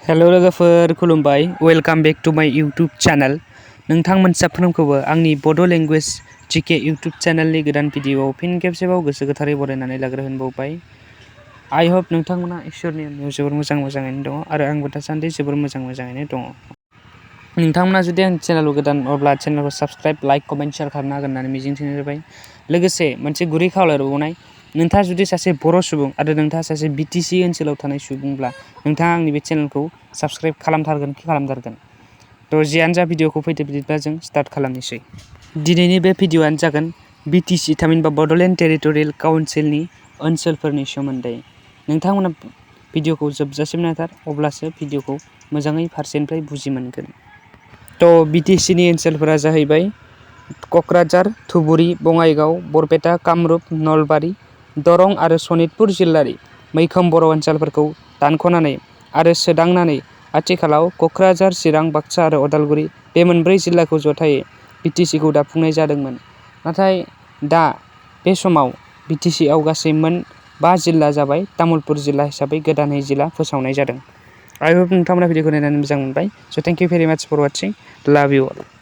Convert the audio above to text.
Hello लोगोफोर खुलुमबाय welcome back to माय यूट्यूब चैनल नोंथांमोन साफ्रोमखौबो आंनि बड' लैंग्वेज जीके यूट्यूब चैनलनि गोदान भिडिअ'आव फिन खेबसेबाव गोसो गोथारै बरायनानै लाग्रोहोनबावबाय। आई होप नोंथांमोना इसोरनि अननायाव जोबोर मोजाङैनो दङ आरो आंबो दासान्दि जोबोर मोजाङैनो दङ। नोंथांमोना जुदि आंनि चेनेलाव गोदान अब्ला चेनेलखौ साबस्क्राइब लाइक कमेन्ट शेयार खालामनो हागोन होननानै मिजिंथिनाय जाबाय। लोगोसे मोनसे गुरै खावलायबावनाय नोंथाङा जुदि सासे बर' सुबुं आरो नोंथाङा सासे B.T.C ओनसोलाव थानाय सुबुंब्ला नोंथाङा आंनि बे चेनेलखौ साबस्क्राइब खालामथारगोन थ' जियानो जा भिडिअखौ फैदो बिदिब्ला जों स्टार्ट खालामनोसै। दिनैनि बे भिडिअआनो जागोन B.T.C थामहिनबा बड'लेण्ड टेरिटरियेल काउन्सिलनि ओनसोलफोरनि सोमोन्दै। नोंथांमोना भिडिअखौ जोबजासिम नायथार अब्लासो भिडिअखौ मोजाङै फारसेनिफ्राय बुजि मोनगोन। थ' B.T.C नि ओनसोलफोरा जाहैबाय क'क्राझार, धुबुरी, बङाइगाव, बरपेटा, कामरुप, नलबारि, दरं आरो सनितपुर जिल्लानि मैखोम बर' ओनसोलफोरखौ दानख'नानै आरो सोदांनानै आथिखालाव क'क्राझार, चिरां, बाक्सा आरो उदालगुरि बे मोनब्रै जिल्लाखौ जथायै B.T.C खौ दाफुंनाय जादोंमोन। नाथाय दा बे समाव B.T.C आव गासै मोन 5 जिल्ला जाबाय। तामुलपुर जिल्ला हिसाबै गोदानै जिल्ला फोसावनाय जादों। आई होप नोंथांमोना भिडिअखौ नायनानै मोजां मोनबाय। स' थेंक इउ भेरि माच फर वाचिं। लाभ इउ अल।